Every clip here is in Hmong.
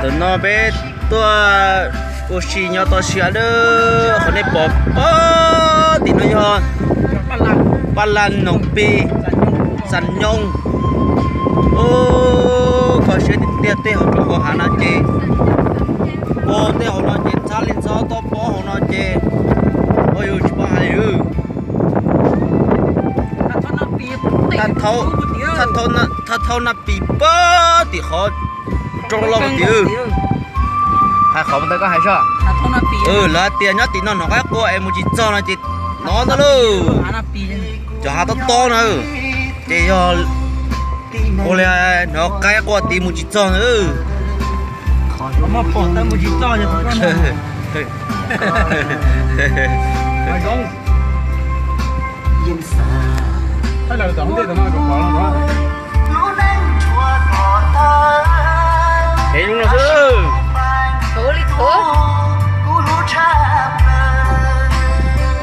Ntawm no peb tuaj ua si nyob toj siab lawm, qhov nej pom pob tim no yog Paj Laj Noom Pis, Xas Nyooj. Kho siab tiag tiag, tej hauv roob hauv hav no ces, ua tej hauv no ces ntxhab li ntxhab, toj pob hauv no ces ua yus tsis paub hais li. Thaj thaub Naj Pis pob tim qhov roob loj tim. Hais qhov ntawd koj hais soj. Lawv hais tias nyob tim no hnov qaib qua es mus tsis txog no ces no ntag lauj. Cov hav tob tob na, ces yog ua li hnov qaib qua tid mus tsis txog na. Ev zoo no xwb.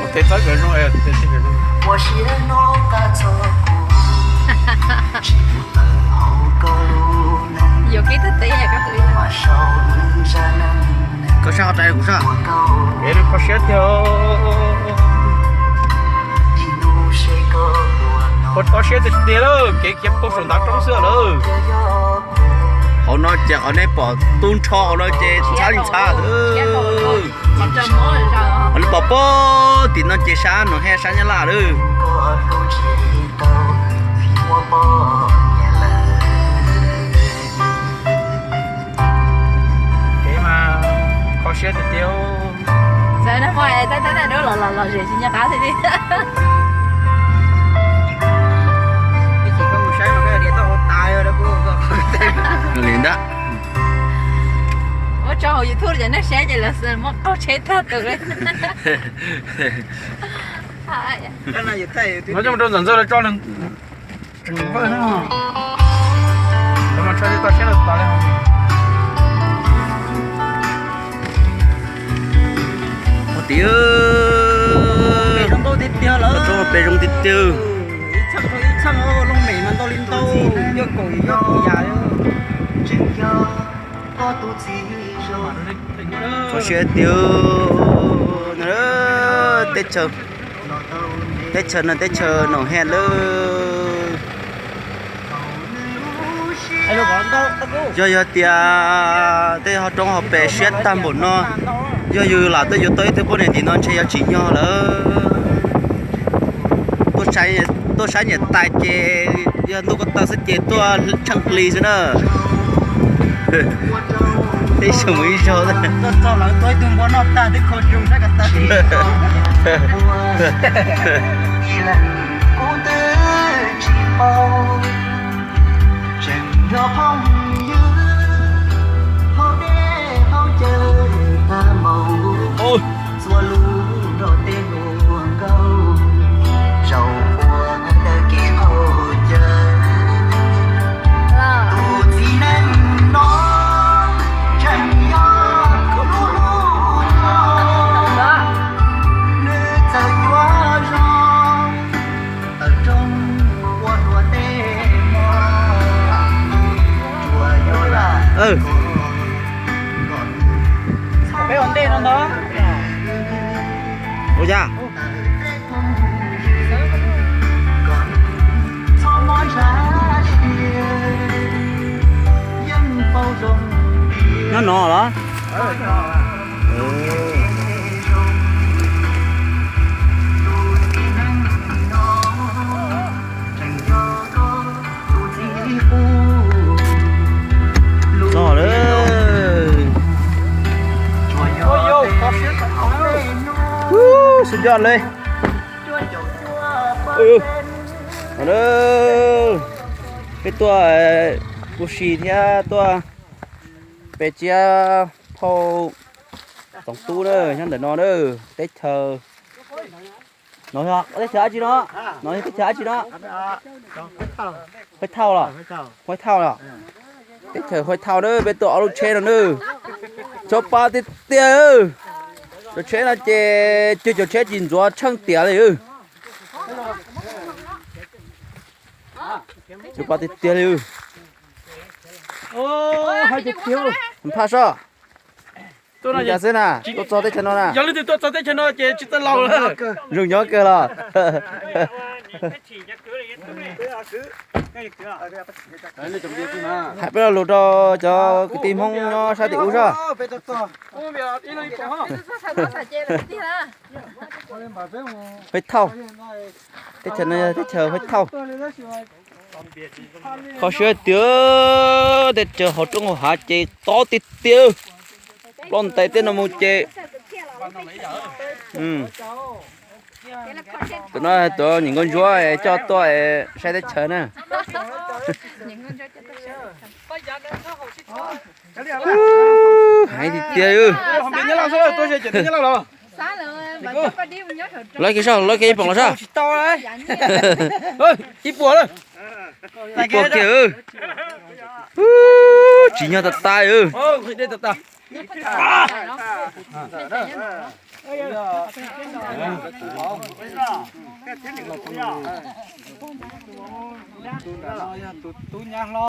Ua teb txawb kawg zoo, teb txawb kawg zoo. Yuav kib tug teb. Koj sab qhov rais kuv sab. Kho siab tiag. Kho siab tiag tiag lawm, kev khiav puag saum ntav roob xwb lawm. Hauv no ces qhov nej pom tu nrho hauv no ces ntxhab li ntxhab lawm. Qhov nej pom pob tim no ces sab Noom Hej sab Nyab Laj lawm. Kev mas kho siab tiag tiag. Txawm no mas tab tab tab dub los los los zem tsis nco qab xwb li. Ib chim koj mus saib mas koj diav toj hauv tas li ntag. Muab tso hauv YouTube cov neeg saib ces lawv muab qaug tsheb tag tus li. Muab coj mus rau ntxawm ntxawg lawv tso. Ua tim peb zoo tiag tiag. Kho siab tiag. Teb chaws, teb chaws no teb chaws Noom Hej lawm. Yog yog tias tej hauv roob hauv pes siab tag npaum no, yog yus lam tuaj yuav tau ib tug poj niam tim no ntshe yuav tsim nyog lawm. Tuaj saib niam tais ces yog ntuj ko taw xwb ces tuaj tsheej hli xwb na. Ib zaug mus ib zaug. Peb ua ntej no ntag. Ua cas? Nyob no los? Txog lawm. Suv yoj li. Peb tuaj ua si thiab tuaj pe tsiab phauj Txoov Tub na, nyob ntawm no na, teb chaws. No teb chaws dab tsi no? No yog teb chaws dab tsi no? Huab Thauj los? Huab Thauj los? Teb chaws Huab Thauj na, peb tuaj ob lub tsheb no na. Tshav pas tiag tiag. Cov tsheb no ces cog cov tsheb tsis ntxuav tsheej tiam li. Tshav pas tiag tiag li. Phaj soj. Ua cas xwb na, tuaj txog teb chaws no na. Yog leej twg tuaj txog teb chaws no ces tsis tau laus lawm. Zoo nyob kawg los. Hais peb lo lus rau cov kwv tij Hmoob nyob sab tim ub soj. Peb thauj. Teb chaws no yog teb chaws Peb Thauj. Kho siab tiag, teb chaws hauv roob hauv hav ces tob tiag tiag. Ploj ntais tej no mus ces, tus no tus Nyiam Nkauj Ntsuab coj tuaj saib teb chaws na. Heev tiag tiag. Lawv kev soj, lawv kev ib poom los soj. Ib puas kiag. Tsim nyog tas tas.